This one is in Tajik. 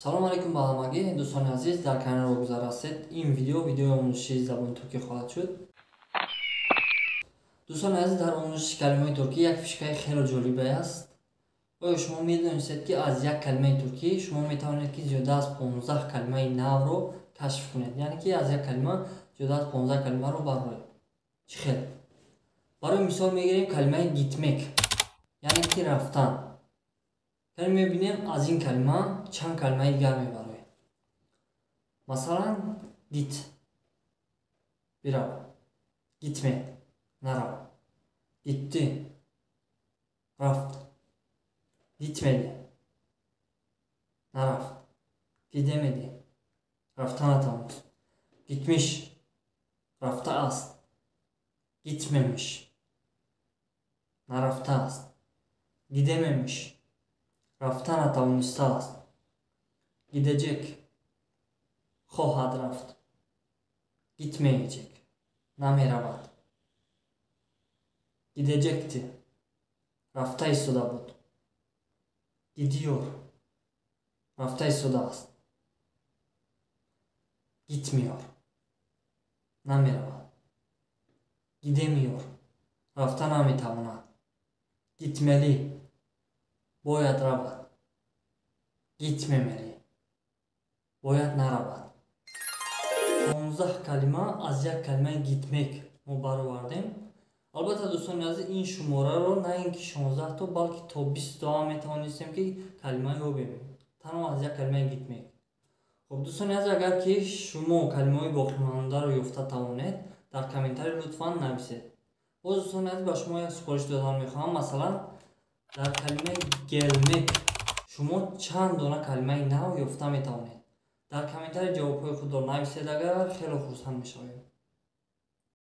Салом алейкум ба ҳамагӣ, дӯстони азиз, дар канали Рогузар ҳастед. Ин видео видеои омӯзиши забони туркӣ хоҳад шуд. Дӯстони азиз, дар омӯзиши калимаҳои туркӣ як фишкаи хеле ҷолибе аст. Оё шумо медонистед, ки аз як калимаи туркӣ шумо метавонед, ки зиёда аз 15 калимаи навро кашф кунед, яъне ки аз як калима зиёда аз 15 калимаро бароред? Чӣ хел? Барои мисол мегирем калимаи gitmek, яъне ки рафтан. Яъне мебинем, аз ин калима чанд калимаи дигар мебарояд. Масалан, git бирав, gitme нарав, gitti рафт, gitmedi нарафт, gidemedi рафта натавонист, gitmiş рафтааст, gitmemiş нарафтааст, gidememiş рафта натавонистааст, gidecek хоҳад рафт, gitmeyecek намеравад, gidecekti рафта истода буд, gidiyor рафта истодааст, gitmiyor намеравад, gidemiyor рафта наметавонад, gitmeli бояд равад, gitmemeli бояд наравад. 16 калима аз як калимаи gitmek мо баровардем. Албатта, дӯстони азиз, ин шумораро на ин ки 16 то, балки то 20 тоам метавонистем, ки калима ёбем танҳо аз як калимаи gitmek. Хуб, дӯстони азиз, агар ки шумо калимаҳои боқимондаро ёфта тавонед, дар комментарий лутфан нависед. Боз, дӯстони азиз, ба шумо як супориш додан мехоҳам. Масалан, дар калимаи gelmek шумо чанд дона калимаи нав ёфта метавонед? Дар комментарий ҷавобҳои худро нависед, агар хеле хурсанд мешавем.